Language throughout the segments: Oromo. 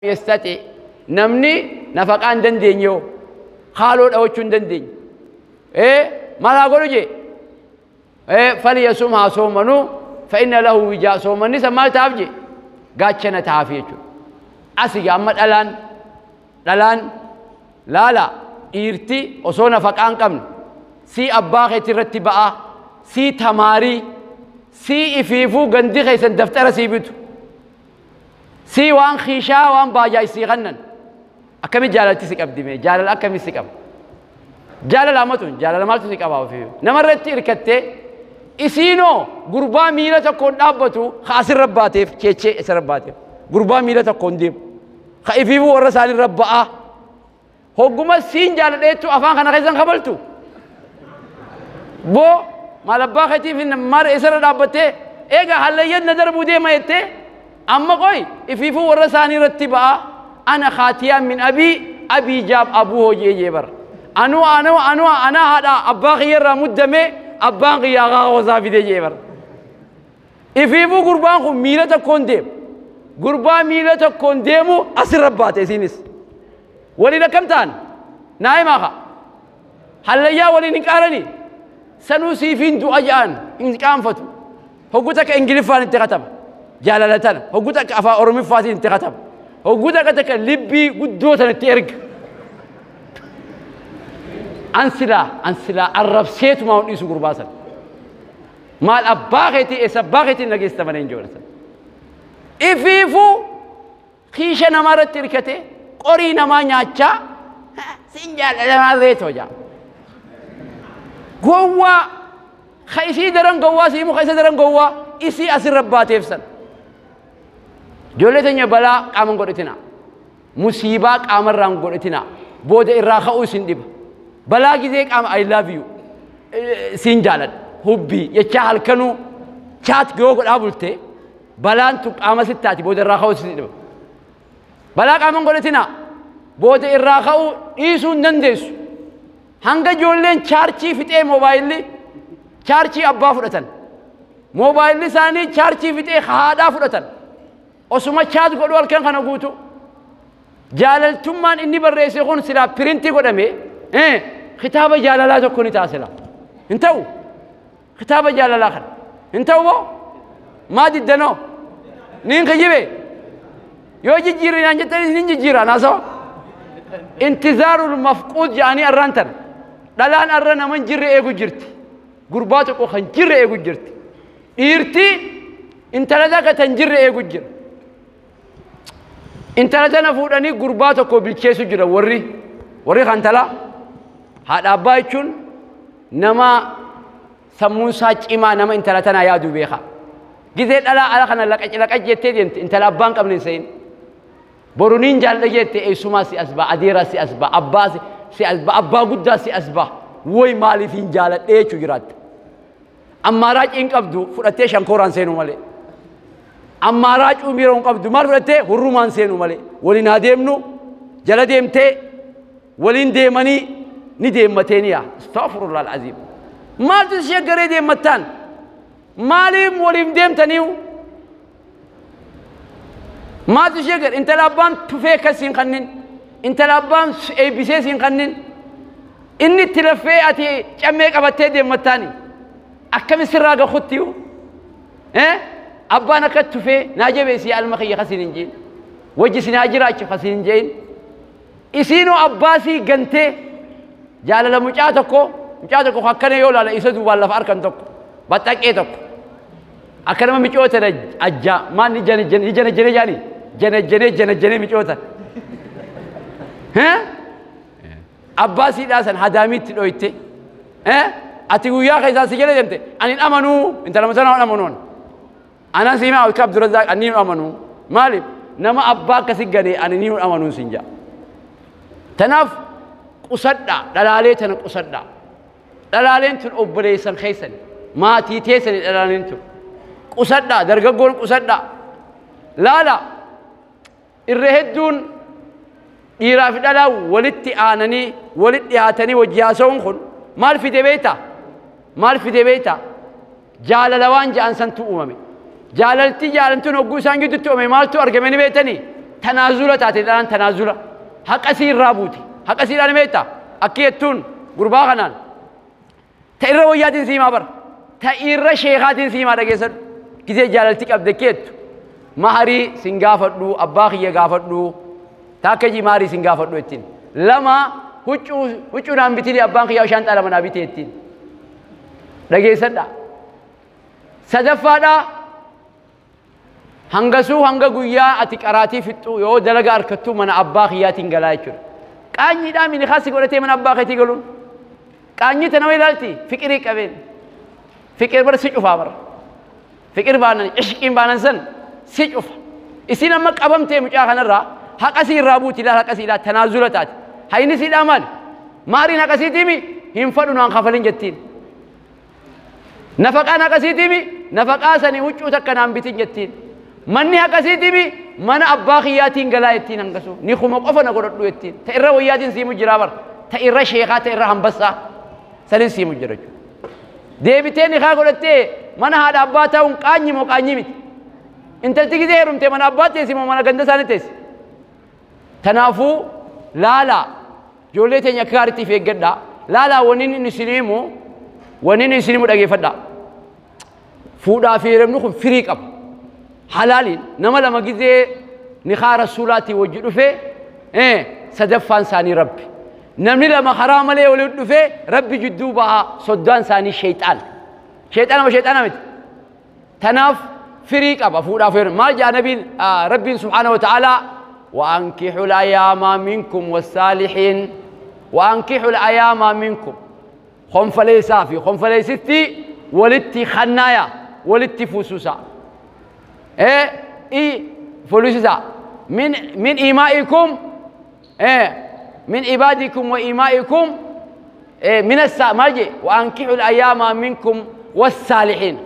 Yastati namni nafaqaan dandeenye haaloo dhawachuu hin dandeenye maal haa godhu jee falyasum haa soomanuu fa inna lahu wijaa soomanni san maal ta'aaf jee gaachana ta'aaf jechuudha. Asii amma dhalaan laala dhiirti osoo nafaqaa hin qabne sii abbaa keetii irratti ba'aa sii tamaarii sii ifiifuu gandi keessan daftara sii bitu sii waan kiishaa waan baajaa sii kannan akkami jaalalti si qabdi mee jaalala akkamii si qaba jaalala ammatun jaalala maaltu si qaba ofii namarratti hirkattee isiinoo gurbaa miila tokkoon dhaabbatu ka asirra baateef cheechee isarra baateef gurbaa miila tokkoon deemu ka ifiifuu warra isaanirra ba'aa hogguma siin jaaladheettu afaan kana keessan kabaltu boo maal abbaa keetiif maal isarra dhaabbattee eega hallayyan na darbuu deema jettee amma qoy ifiifuu warra isaanii irratti ba'a ana khaatiyaan min abii abii jaab abuu hojii jee bara anu anu anu ana haadha abbaa kiyyarraa muddamee abbaan kiyyaa qaaqa fidee jee bara ifiifuu gurbaan kun miila tokkoon deemu gurbaa miila tokkoon deemu asirra baate isiinis waliin akkam ta'an naa himaa ka hallayyaa waliin hin qaaranii sanuu siifiin du'a ja'an hin qaanfatu hogguu takka ingiliffaan itti kataba jaalala tana hogguu takka afaan oromiffaatiin itti kataba hogguu takka takka libbii guddoo tana itti erga an silaa arrabseetumaa hin dhiisu gurbaa sana maal abbaa keetii eessa abbaa keetiin nageessa malee hin jiru sana ifiifuu kiisha namaa irratti hirkatee qorii namaa nyaachaa sin jaalala reetoo jaa gowwaa ka isii daran gowwaa siimu ka isa daran gowwaa isii asirra baateef san ijoollee teenya balaa qaama hin godhatinaa musiibaa qaamarraa hin godhatinaa booda irraa ka'uu isin dhiba balaa gizee qaama I love you siin jaaladha hubbii jechaa halkanuu chaat yoo godhaa bulte balaan tun qaama sittaati booda irraa ka'uu isin dhiba balaa qaama hin godhatinaa booda irraa ka'uu dhiisuu hin dandeessu hanga ijoolleen chaarchii fixee moobaayilli chaarchii abbaa fudhatan moobaayilli isaanii chaarchii fixee haadhaa fudhatan osuma chaat godhu halkan kana guutu jaalaltummaan inni barreesse kun silaa pirintii godhame kitaaba jaalalaa tokko ni ta'a silaa hin ta'u kitaaba jaalalaa kana hin ta'u moo maa diddanoo niin kijibe yoo jijjiirinaan jettanis nin jijjiira naasawa intizaarul mafquud jedhanii arraan tana dhalaan arra nama hin jirre eegu jirti gurbaa tokko kan jirre eegu jirti dhiirti intala takka tan jirre eegu jira intala tana fuudhanii gurbaa tokko bilcheessu jira warri kan talaa haadha abbaa jechuun nama sammuun isaa cimaa nama intala tanaa yaadu beeka gizee dhalaa ala kana laqac laqac jettee deemte intala abbaan qabne hin se'in boru niin jaalladha jette eessumaa si as ba'a adeeraa si as ba'a abbaa si as ba'a abbaa guddaa si as ba'a woy maaliif hin jaaladhee jechuu jiraatta ammaaraacii hin qabdu fudhattee shankooraan seenuu malee ammaaraacuu biroo hin qabdu maal fudhattee hurrumaan seenuu malee waliin haa deemnu jala deemtee waliin deemanii ni deemmateeni yaa astaghfirullah alazim maaltu ishee garee deemmattaan maaliif waliin deemtaniiyu maaltu ishee gare intala abbaan tufee akkas siin kannin intala abbaan eebbisee siin kannin inni itti laffee ati cammee qabattee deemmattaani akkami sirraa gakuttiyu abbaan akka tufee naa jabeessi yaa ilma kiyya kasiin hin jeen wajji si naa jiraachu kasiin hin jeen isiinoo abbaasii gantee jaalala mucaa tokko akkana yoo laala isa duubaan lafa harkan tokko baxxaqee tokko akka nama micoota ajjaa maal ni janajjanee jaanii janajjanee micoota abbaasiidhaa san hadaamiitti dhoyte ati guyyaa keessaa si jala deemte ani hin amanuu intala masanaa hin amanuun anan si himaa akka Abdurrazaaq ani hin amanuu maaliif nama abbaa akkasi ganee ani ni hin amanuu sin jaa tanaaf qusadhaa dhalaalee tana qusadhaa dhalaaleen tun obboleessan keessan maatii teessani dhalaaleen tun qusadhaa dargaggoon qusadhaa laala irra hedduun dhiiraa fi dhalaa walitti aananii walitti dhiyaatanii wajji haasa'uun kun maal fide beektaa maal fide beektaa jaalala waan ja'an santu uumame jaalalti jaalamtuun hogguu isaan gidduutti uumame maaltu argame ni beektanii Tanaazula taate dhalaan tanaazula. Haqa sii irraa buute. Haqa siidhaan meetta akki jettuun gurbaa kanaan. Ta irra wayyaatiin siimaa bara. Ta irra sheekaatiin siimaa dhageessadhu. Gisee jaalalti qabde keettu. Maharii sin gaafadhu, abbaa kiyya gaafadhu. Taakka jii maharii sin gaafadhu ittiin. Lama huccuu naan bitini abbaan kiyya shaanxaa lama naa bitee ittiin. Dhageessadha. Sadaffaadhaa hangasuu hanga guyyaa ati qaraatii fixxu yoo dalagaa harkattuu mana abbaa kiyyaatiin galaa jechuudha. Qaanyiidhaa mini kaasi godhatee mana abbaa keetii galuun. Qaanyii tana ilaalti fiqirii qabeen. Fiqir bara si cufaa bara. Fiqir baanan ishqiin baanan san si cufa. Isin amma qabamtee mucaa kanarraa haqa sii irraa buuti ilaal haqa sii ilaal tanaazula taate. Hayni siidhaa maali? Maariin haqa siitiimi hin fadhu naan kafalin jettiin. Nafaqaan haqa siitiimi nafaqaa sanii huccuu takka naan bitin jettiin. Manni haqa siitiimi mana abbaa kiyyaatiin galaa jettiin hangasu. Ni kuma qofa na godhadhu jettiin. Ta irra wayyaatiin siimu jiraa bara. Ta irra sheekaa ta irra hambassaa sanin siimu jira jechuudha. Deebitee nikaa godhattee mana haadha abbaa taa'uun qaanyi moo qaanyii miti? Intalti gisee heerumtee mana abbaa teessi moo mana ganda isaanii teessi? Kanaafuu laalaa ijoollee teenya akka gaariitti eeggadhaa. Laalaa wanni inni isin himu wanni inni isin himu dhageeffadhaa. Fuudhaa fi heerumni kun firii qaba. Halaaliin nama lama gisee nikaa rasuulaatii wajji dhufee sadaffaan isaanii rabbi. Namni lama karaa malee waliin dhufee rabbi jidduu bahaa soddaan isaanii sheexaan. Sheexaana moo sheexaana miti? Tanaaf firii qaba fuudhaa fi heerumni. Maal jedha nabiin rabbiin subhaanahu wa ta'aalaa وأنكحوا الأيام منكم والصالحين وأنكحوا الأيام منكم خنفليسا في خنفليستي ولتي خنايا ولتي فسوسا إيه إيه فلوسا من إيمائكم إيه من عبادكم وإيمائكم إيه من السامجي وأنكحوا الأيام منكم والصالحين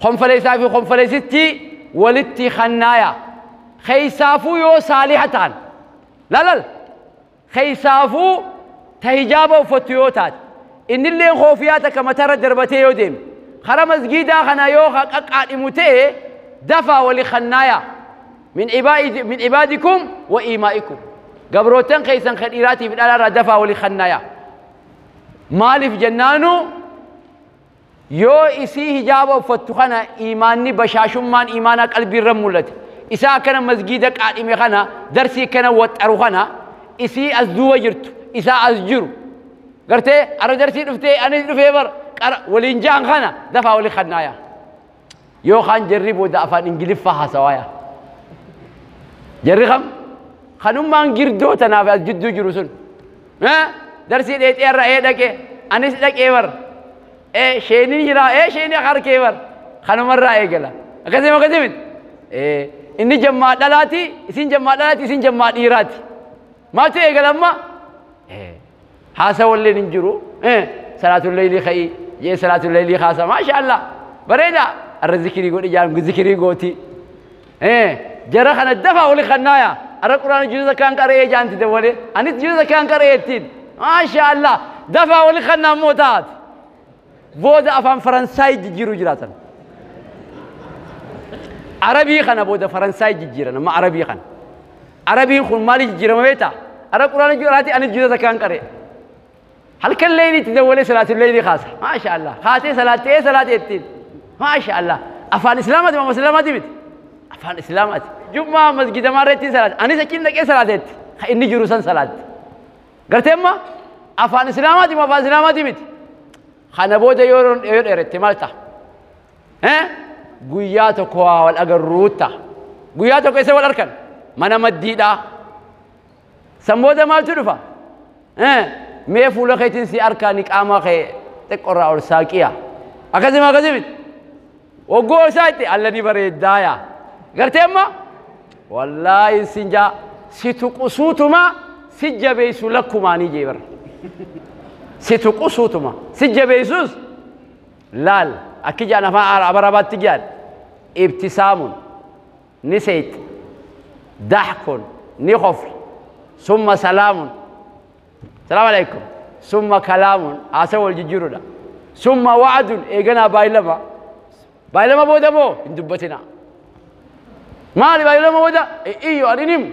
خنفليسا في خنفليستي ولتي خنايا خيسافو يو صالحتان لا لا خيسافو تهجابو فتيوتات إن اللي خوفياتك متر دربتي يوديم خرمز جيدا خنا يو قاقع دفا ولي خنايا من عبادكم وإيمائكم قبروتن خيسن خيراتي في الأرى دفا ولي خنايا مالف جنانو يو إسي هجابو فتخنا إيماني بشاشمان إيمانا قلبي رمولت إسا كان مسجدك عالمي خنا درسي كان وترو خنا إسي أزدو جرت إسا أزجرو قرتي أرى درسي رفتي أنا رفتي بر ولينجان خنا دفع ولي خنايا يو خان جربوا دافع إنجليز فها سوايا جرخم خنوم ما نجردو تنافس جدو جروسون ها درسي ليت إيرا إيه دك أنيس دك إيبر إيه شيني جرا إيه شيني خار كيبر خنوم مرة إيه كلا كذي ما كذي من إيه إني جماعة دلاتي إسين جماعة دلاتي إسين جماعة إيراتي ما تيجي لما إيه حاسة واللي نجرو إيه صلاة الليل خي جي صلاة الليل خاصة ما شاء الله بريدا الرزكري يقول إجان ذكري قوتي إيه جرى خنا الدفع ولي خنايا أرى القرآن جزء كان قريه جان تدوري أنا جزء كان قريه تين ما شاء الله دفع ولي خنا موتات بود أفهم فرنساي جيرو جراتن عربي خنا بود فرنساي جيرنا ما عربي خنا عربي خن مالي جيرنا ما بيتا أرى القرآن جراتي أنا جزء كان قريه هل كل ليلة تدوري صلاة الليل خاصة ما شاء الله خاصة صلاة إيه صلاة التين ما شاء الله أفعل إسلامات ما مسلمات بيت أفعل إسلامات جمعة مسجد ما رأيت صلاة أنا سكين لك إيه صلاة إني جروسان صلاة قلت أما أفعل إسلامات ما أفعل إسلامات بيت خنا بودا يورون يورون مالتا ها قياتك والأجروتا قياتك إيش والأركان ما أنا مديدا سمودا مال تدفع ها مي فولا خيتين سي أركانك أما خي تقرأ أرساكيا أكذب ما كذبت وقول سايتي الله نبري الدايا قلت أما والله سنجا ستقصوتما سجبيسو لكما نيجي ستقصوتما سجبيسوس لال أكيد أنا ما أعرف تجار ابتسام نسيت ضحك نخف ثم سلام السلام عليكم ثم كلام عسى الججرنا ثم وعد إيجنا بايلما بايلما بودمو اندبتنا Maali baay'ee booda iyyo ani himu.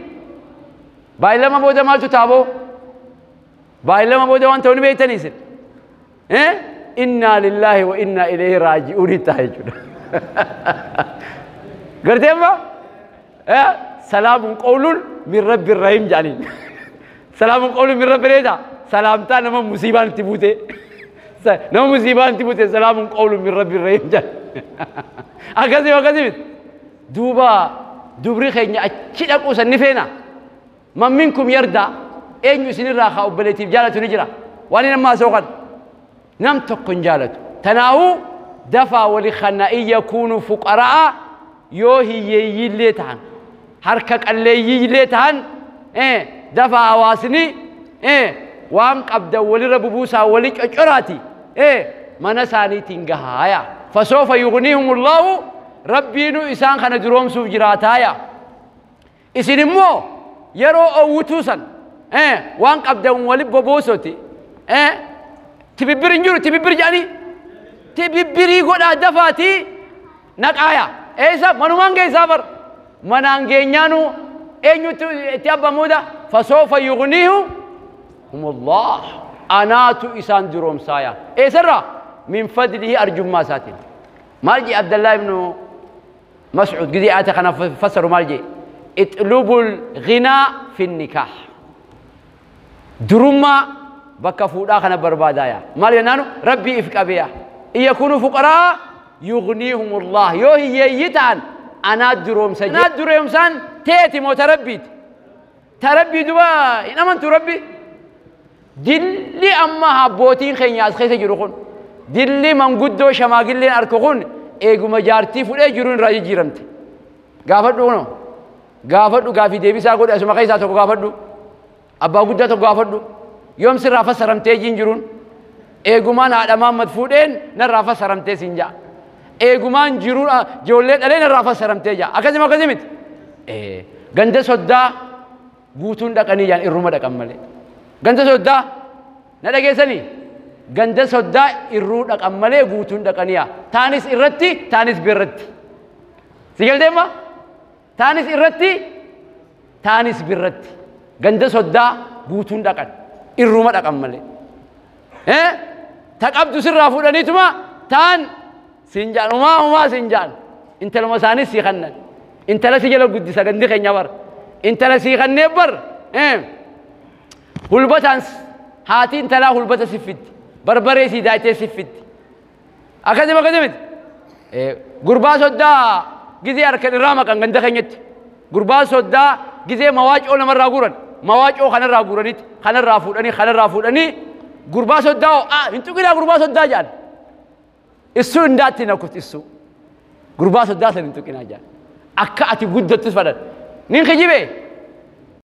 Baay'ee booda maaltu taaboo? Baay'ee booda waan ta'u ni beektanii isin. Innaa lillaahi wa innaa ilayhi raaji'uun ta'a jechuudha. Gartee amma salaamun qawlun min rabbir rahiim jedhaniin. Salaamun qawlun min rabbi reeta salaamtaa nama musiibaan itti buute. Nama musiibaan itti buute salaamun qawlun min rabbir rahiim jedhan. Akkasii akkasii miti. Duuba dubri keenya achi dhaquu san ni feena. Man minkum yardaa eenyu isinirraa haa obboleettiif jaalatu ni jira. Waan inni ammaa sookan nam tokko hin jaalatu. Tanaafuu dafaa wali kana in yakuunu fuqaraa yoo hiyyeeyyiillee ta'an harka qalleeyyiillee ta'an dafaa hawaasni waan qabdan walirra bubuusaa wali coccoraati mana isaaniitiin gahaaya. Fasoofa yugniihumullahu rabbiinu isaan kana duroomsuuf jiraataaya. Isin immoo yeroo owwituu san waan qabdan wali boboosoti tibibbir hin jiru tibibbir jedhanii tibibbirii godhaa dafaatii naqaaya. Eessa manumaan geessaa bar manaan geenyaanu eenyutti itti abbamuudha fasoofa yugniihu humullah anaatu isaan duroomsaaya. Eessarraa min fadlihi arjummaa isaatiin. Maal jee Abdallaa ibnu Mas'uud gizee aata kana fassaru maal jee itlubul ghinaa fi nikaah. Durummaa bakka fuudhaa kana barbaadaaya. Maal jennaanu rabbii if qabeeya. In yakuunu fuqaraa yugniihumullah yoo hiyyeeyyii ta'an anaa duroomsa. Anaa duroomsaan teeti moo ta rabbiiti. Ta rabbii duba hin amantu rabbi. Dilli amma abbootiin keenya as keessa jiru kun dilli manguddoo shamaagilleen arku kun eeguma jaartii fudhee jiruun irraa jijjiiramte. Gaafadhu kunoo gaafadhu gaafii deebisaa godhe asuma keessaa tokko gaafadhu abbaa guddaa tokko gaafadhu yoom sirraa fassaramtee jiin jiruun eegumaan haadha Mahammad fuudheen narraa fassaramtee siin ja'a. Eegumaan jiruun ijoollee dhalee narraa fassaramtee ja'a. Akkasuma akkasii miti. Ganda soddaa guutuun dhaqanii jaan irruma dhaqan malee. Ganda soddaa na dhageessanii ganda soddaa irruu dhaqan malee guutuun dhaqaniya. Taanis irratti taanis birratti. Si galteemma? Taanis irratti taanis birratti. Ganda soddaa guutuun dhaqan irruma dhaqan malee. Ta qabdu sirraa fuudhaniituma taan siin jaan umaa umaa siin jaan intaluma isaanis sii kannan intala si jala guddisa gandi keenya bar intala sii kannee bar hulbataan haati intalaa hulbata siffitti barbaree sii daayitee siffitti akkasuma akkasuma miti gurbaa soddaa gizee harkan irraa maqan ganda keenyatti gurbaa soddaa gizee mawaacoo namarraa guuran mawaacoo kanarraa guuranitti kanarraa fuudhanii kanarraa fuudhanii gurbaa soddaa hin tuqinaa gurbaa soddaa jedhan issuu indaatti nakut issuu gurbaa soddaa san hin tuqinaa jedhan akka ati guddattus fadhan nin kijibe